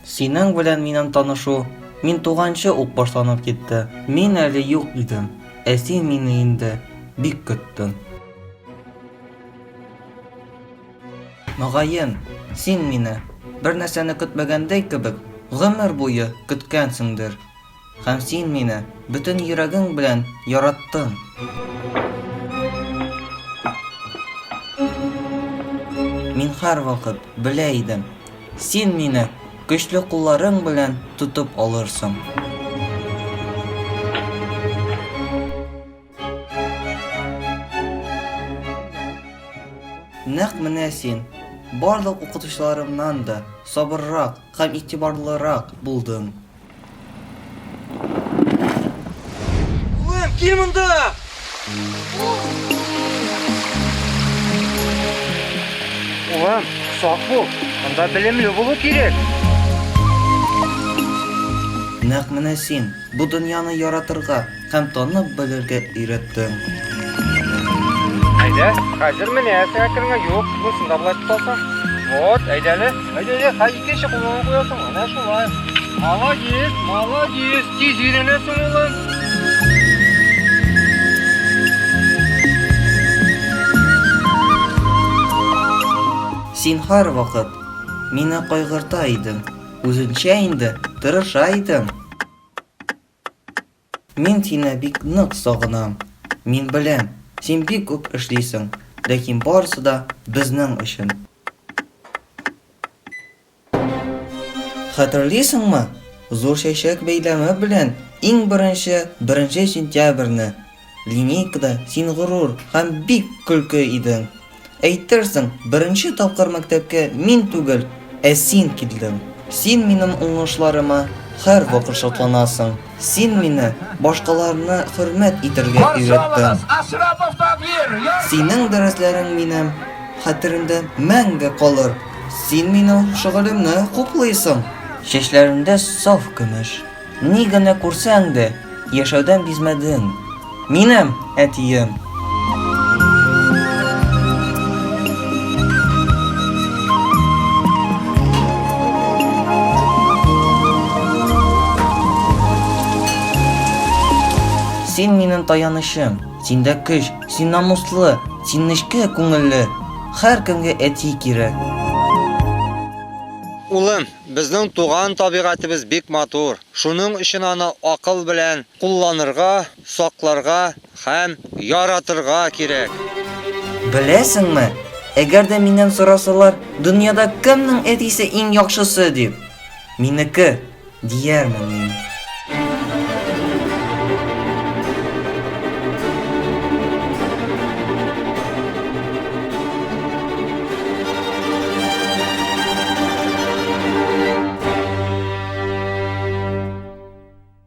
Синең белән минем танышу мин туганчы ук башланып китте. Мин әле юк идем, ә син мине инде бик көттең. Мөгаен, син мине, бер нәрсәне көтмәгәндәй кебек, гомер буе көткәнсеңдер. Һәм син мине бөтен йөрәгең белән яраттың. Мин һәрвакыт белә идем, син мине көчле кулларың белән тотып алырсың. Нәкъ менә син барлык укытучыларымнан да сабыррак һәм игътибарлырак булдың. Улым, кил монда! Улым, сак бул. Монда белемле булу кирәк. Нәкъ менә син бу дөньяны яратырга һәм танып белергә өйрәттең. Әйдә, хәзер менәсең әкренге. Юк, бусын да болай тотасың. Вот, әйдә әле. Әйдә, әйдә, хәзер икенче кулыңа куясың. Әнә шулай. Молодец, молодец. Тиз өйрәнәсең, улым. Син һәрвакыт мине кайгырта идең. Үзенчә инде тырыша идең. Мин сине бик нык сагынам. Мин беләм, син бик күп эшлисең, ләкин барысы да безнең өчен. Хәтерлисеңме, зур чәчәк бәйләме белән иң беренче беренче сентябрьне линейкада син горур һәм бик көлке идең. Әйтерсең, беренче тапкыр мәктәпкә мин түгел, ә син килдең. Син минем уңышларыма һәрвакыт шатланасың. Син мине башкаларны хөрмәт итәргә өйрәттең. Синең дәресләрең минем хәтеремдә мәңге калыр. Син минем шөгылемне хуплыйсың. Чәчләреңдә саф көмеш. Ни генә күрсәң дә, яшәүдән бизмәдең. Минем әтием! Син минем таянычым, синдә көч, син намуслы, син нечкә күңелле. Һәркемгә әти кирәк. Улым, Безнең туган табигатебез бик матур, шуның өчен аны акыл белән кулланырга, сакларга һәм яратырга кирәк. Беләсеңме, әгәр дә миннән сорасалар, дөньяда кемнең әтисе иң яхшысы дип, минеке, диярмен мин.